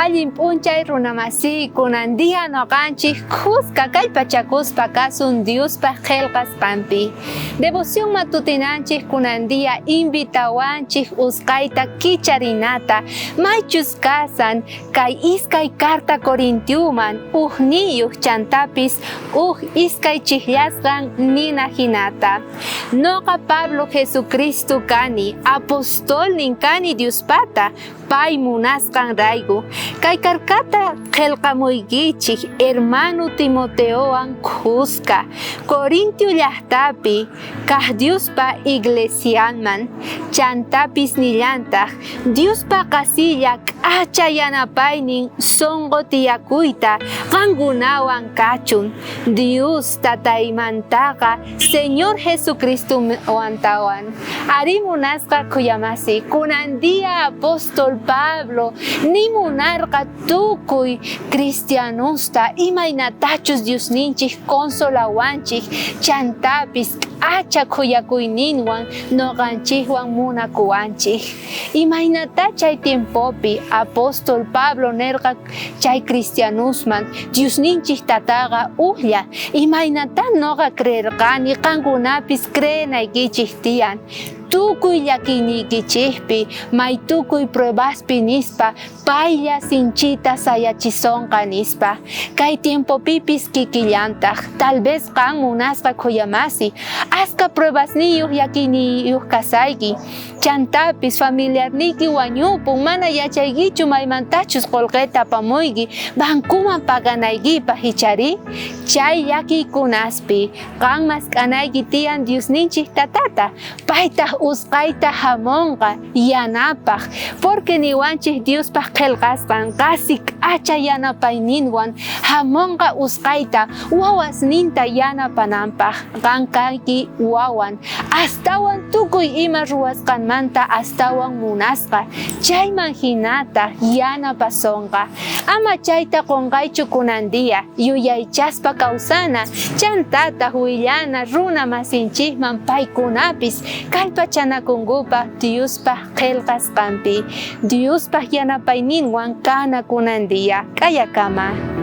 Allin p'unchay runamasiy kunan día noqanchik khuska kallpachakuspa kasun Diospaj qhelqasqanpi. Devoción matutinanchik kunan día invitawanchik usqayta kicharinata maychus kasan kay iskay carta Corintiuman ujniyuj chantapis uj iskay chijllasqan nina jinata. Noqa Pablo Jesucristo kani, apostolnin kani Diospata, pay munasqanrayku. Kay cartata qhelqamuykichej hermano Timoteowan khuska, Corintio llajtapi kaj Diospa iglesianman. Chantapis nillantaj, Diospa qhasilla k'acha yanapaynin sonqo tiyakuyta qankunawan kachun. Dios Tataymantaqa Señor Jesucristowantawan. Arí munasqa khuyamasi, kunan día apóstol Pablo ni munarqa tukuy cristianosta imaynatachus Diosninchej consolawanchej chantapis k'acha khuyakuyninwan noqanchejwan munakuwanchej. Imaynatá chay tiempopi apóstol Pablo nerqa chay cristianosman, Diosninchej Tataqa ujlla, imaynatá noqa creerqani qankunapis creenaykichej tiyan, tukuy llakiyniykichejpi, may tukuy pruebaspi nispa, paylla sinchita sayachisonqa nispa. Kay tiempopipis kikillantaj, tal vez qan munasqa khuyamasi, aska pruebasniyoj llakiyniyoj kasayki. Chantapis familiarniyki wañupun, mana yachaykichu maymantachus qolqeta apamuyki bancoman paganaykipaj icharí? Chay llakiykunaspi qan mask'anayki tiyan Diosninchej Tatata, paytaj usqhayta jamonqa yanapaj, porque niwanchej Diospaj qhelqasqan qhasi k'acha yanapayninwan jamonqa usqhayta wawasninta yanapananpaj. Qan kanki wawan, astawan tukuy ima ruwasqanmanta astawan munasqa, chayman jinataj yanapasonqa. Ama chayta qonqaychu kunan día, yuyaychaspa kawsana, chantataj willana runa masinchejman paykunapis kallpachanakunkupaj Diospaj qhelqasqanpi. Diospaj yanapayninwan kana kunan día. K'ayakama.